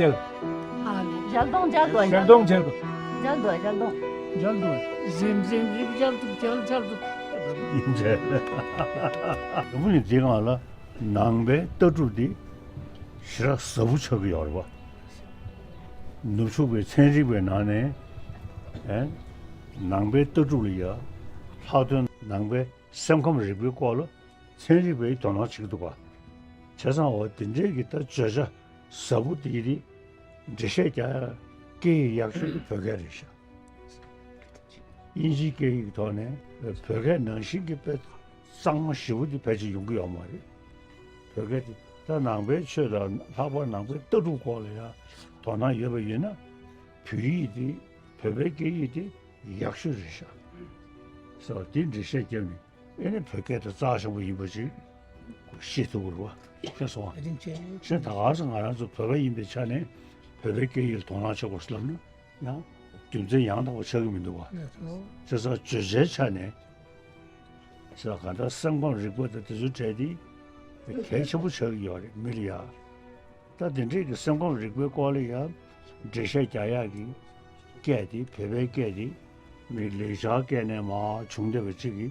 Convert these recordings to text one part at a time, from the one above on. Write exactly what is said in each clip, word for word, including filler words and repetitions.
ཞལ་གདོང་ཞལ་གདོང་ཞལ་གདོང་ཞལ་གདོང་ཞལ་གདོང་ཞལ་གདོང་། འཇལ་འདུག་ཟིམ་ཟིམ་ཟིམ་འཇལ་འདུག་འཇལ་འཇལ་འདུག་ཡོང་ནི་འདི་སྒང་ལ་ནང་པའི་ལྟ་གྲུབ་འདི་ཞེ་དྲག་ཟབ་པོ་ཆགས་ཀྱི་ཡོད་རེད་པ། ནུབ་ཕྱོགས་པའི་ཚན་རིག་པའི་ནང་ནས་ཨེ་ནང་པའི་ལྟ་གྲུབ་ལ་ཡ་ལྷག་དོན་ནང་པའི་སེམས་ཁམས་རིག་པའི་སྐོར་ལ་ཚན་རིག་པས་དོ་སྣང་བྱེད་ཀྱི་འདུག་ག་བྱས་ཙང་འོ་དེ་འདྲའི་གི་ད་བརྗོད་བྱ་ཟབ་པོ་དེ་རིགས་འགྲེལ་བཤད་རྒྱག་ཡ་སྐད་ཡིག་ཡག་ཤོས་དེ་བོད་སྐད་རེད་ཤག་དབྱིན་ཇིའི་སྐད་ཡིག་གི་ཐོག་ནས་བོད་སྐད་ནང་བཞིན་གྱི་དཔེ་གཙང་མ་ཞེ་པོ་དེ་ཕལ་ཆེར་ཡོང་གི་ཡོད་མ་རེད། བོད་སྐད་དེ་ད་ནང་པའི་ཆོས་དང་ལྷག་པར་ནང་པའི་ལྟ་གྲུབ་སྐོར་ལ་ཡང་དོ་སྣང་ཡོད་པ་ཡིན་ན་བོད་ཡིག་དེ་བོད་པའི་སྐད་ཡིག་དེ་ཡག་ཤོས་རེད་ཤག་ཟེར་བ་དེ་འགྲེལ་བཤད་བརྒྱབ་ནས་ཨེ་ནི་བོད་སྐད་དེ་རྩ་ཆེན་པོ་ཡིན་པ་ཅིག་ཤེས་ཐུབ་ཀྱི་རེད་བ། ཤེས་སོང་བ། བདེན་ཆེ། ཤེས་ད་ག་ཟེ་ང་རང་ཚོ་བོད་པ་ཡིན་པའི་ཆ་ནས་བོད་པའི་སྐད་ཡིག་ལ་དོ་སྣང་བྱེད་དགོས་ལབ་ན། ཡང་རྒྱུ་མཚན་ཡང་དག་པ་ཆགས་ཀྱི་མི་འདུག་བ། ལགས་སོ། བྱས་ཙང་བརྗོད་བྱའི་ཆ་ནས་ཟེར་གང་ལྟར་སེམས་ཁམས་རིག་པ་དང་དེ་ཚོའི་གྲས་དེ་གལ་ཆེན་པོ་ཆགས་ཀྱི་ཡོད་རེད་མི་ལ་ཡ། ད་དེ་འདྲས་ཀྱི་སེམས་ཁམས་རིག་པའི་སྐོར་ལ་ཡ་འགྲེལ་བཤད་རྒྱག་ཡག་གི་སྐད་དེ་བོད་པའི་སྐད་དེ་མི་ལེགས་སྦྱར་སྐད་ནས་མར་བྱུང་བསྡད་པ་ཅིག་གི་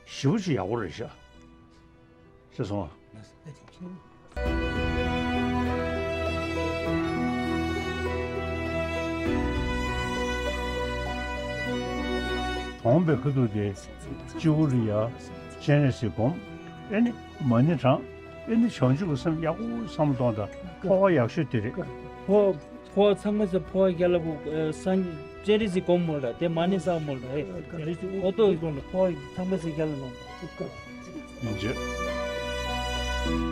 ཞེ་པོ་ཅིག་ཡག་པོ་རེད་ཤག་ཤེས་སོང་ཨ། དོང་པའི་ཁ་ཐུག་དེ་སྤྱི་བོ་རི་ཡ་སྤྱན་རས་གཟིགས་སྒོམ། ཨེ་ནི་མ་ཎི་བགྲང་། ཨེ་ནི་བྱང་ཆུབ་ཀྱི་སེམས་ཡག་པོ་བསམ་བློ་གཏོང་དང་། འཕོ་བ་ཡག་ཤོས་དེ་རེད། འཕོ་འཕོ་བ་ཚང་མ་ཟེར་འཕོ་བ་རྒྱ་ལ་བུ་སངས་སྤྱན་རས་གཟིགས་སྒོམ་མོལ་ར་དེ་མ་ཎི་བསགས་མོལ་ར་ཨེ། འོ་ཏོ་འཕོ་བ་ཚང་མ་ཟེར་རྒྱ་ལ་ནོ། ཡིན་ཅེ།